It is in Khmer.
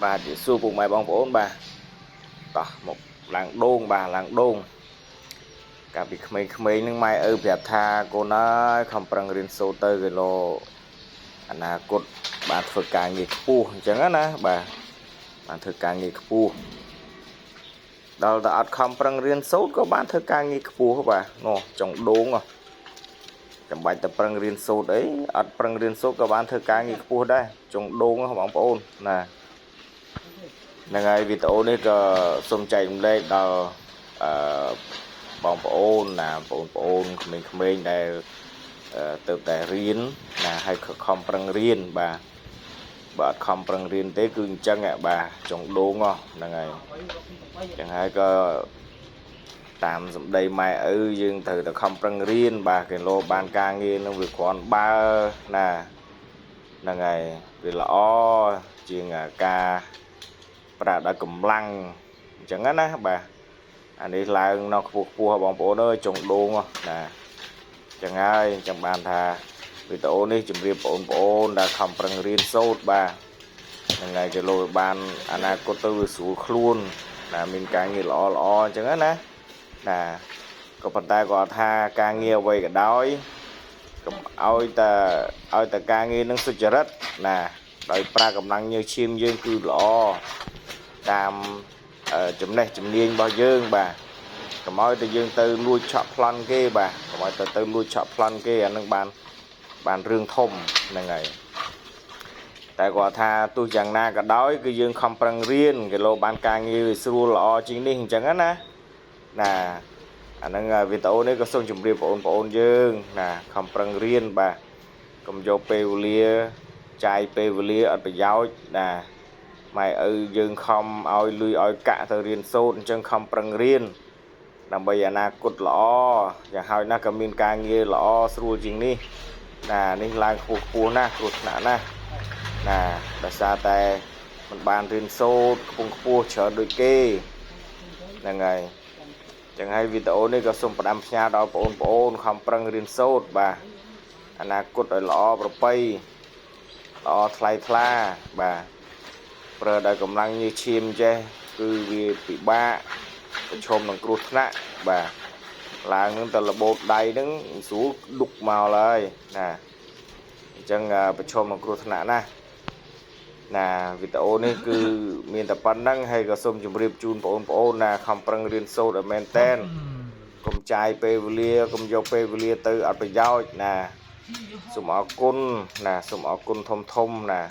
បាទជម្រាបសួរពុកម៉ែបងប្អូនបាទតោះមកឡើងដូងបាទឡើងដូងកាលពីក្មេងៗហ្នឹងម៉ែឪប្រាប់ថាកូនអើយខំប្រឹងរៀនសូត្រទៅគេលោអនាគតបានធ្វើការងារខ្ពស់អញ្ចឹងណាបាទបានធ្វើការងារខ្ពស់ដល់តែអត់ខំប្រឹងរៀនសូត្រក៏បានធ្វើការងារខ្ពស់បាទនោះចុងដូងហ៎ចាំបាច់តែប្រឹងរៀនសូត្រអីអត់ប្រឹងរៀនសូត្រក៏បានធ្វើការងារខ្ពស់ដែរចុងដូងហ៎បងប្អូនណា ហ្នឹងហើយវីដេអូនេះក៏សូមចែករំលែកដល់អឺបងប្អូនណាបងប្អូនក្មេងៗដែលអឺទៅតែរៀនណាហើយខំប្រឹងរៀនបាទបើអត់ខំប្រឹងរៀនទេគឺអញ្ចឹងហ៎បាទចុងដូងហ៎ហ្នឹងហើយអញ្ចឹងហើយក៏តាមសម្ដីម៉ែឪយើងត្រូវតែខំប្រឹងរៀនបាទគេលោបានការងារនឹងវាគ្រាន់បើណាហ្នឹងហើយវាល្អជាងការ ប្រើដល់កម្លាំងអញ្ចឹងណាបាទអានេះឡើងនៅខ្ពស់ខ្ពស់បងប្អូនអើយចុងដូងណាអញ្ចឹងហើយអញ្ចឹងបានថាវីដេអូនេះជម្រាបបងប្អូនដែលខំប្រឹងរៀនសូត្របាទហ្នឹងហើយគេលោបានអនាគតទៅវាស្រួលខ្លួនណាមានការងារល្អល្អអញ្ចឹងណាណាក៏ប៉ុន្តែគាត់ថាការងារអ្វីក៏ដោយកុំឲ្យតែឲ្យតែការងារនឹងសុចរិតណាដោយប្រើកម្លាំងញើសឈាមយើងគឺល្អ តាមចំណេះជំនាញរបស់យើងបាទកុំឲ្យតែយើងទៅលួចឆក់ប្លន់គេបាទកុំឲ្យតែទៅលួចឆក់ប្លន់គេអានឹងបានបានរឿងធំហ្នឹងហើយតែគាត់ថាទោះយ៉ាងណាក៏ដោយគឺយើងខំប្រឹងរៀនគេលោបានការងារវាស្រួលល្អជាងនេះអញ្ចឹងណាណាអាហ្នឹងវីដេអូនេះក៏សូមជម្រាបបងប្អូនយើងណាខំប្រឹងរៀនបាទកុំយកពេលវេលាចាយពេលវេលាអត់ប្រយោជន៍ណា ម៉ែឪយើងខំឲ្យលុយឲ្យកាក់ទៅរៀនសូត្រអញ្ចឹងខំប្រឹងរៀនដើម្បីអនាគតល្អយ៉ាងហើយណាស់ក៏មានការងារល្អស្រួលជាងនេះណានេះឡើងខ្ពស់ខ្ពស់ណាស់គ្រោះថ្នាក់ណាស់ណាដោយសារតែមិនបានរៀនសូត្រខ្ពង់ខ្ពស់ច្រើនដូចគេហ្នឹងហើយចឹងហើយវីដេអូនេះក៏សូមផ្ដាំផ្ញើដល់បងប្អូនខំប្រឹងរៀនសូត្របាទអនាគតឲ្យល្អប្រពៃល្អថ្លៃថ្លាបាទ ប្រើដោយកម្លាំងញើសឈាមចេះគឺវាពិបាកប្រឈមនឹងគ្រោះថ្នាក់បាទឡើងនឹងតែរបូតដៃនឹងស្រួលឌុកមកឡើយណាអញ្ចឹងប្រឈមនឹងគ្រោះថ្នាក់ណាស់ណាវីដេអូនេះគឺមានតែប៉ុណ្្នឹងហើយក៏សូមជម្រាបជូនបងប្អូនណាខំប្រឹងរៀនសូត្រឲ្យមែនតែនកុំចាយពេលវេលាកុំយកពេលវេលាទៅអត់ប្រយោជន៍ណាសូមអរគុណណាសូមអរគុណធំធំណា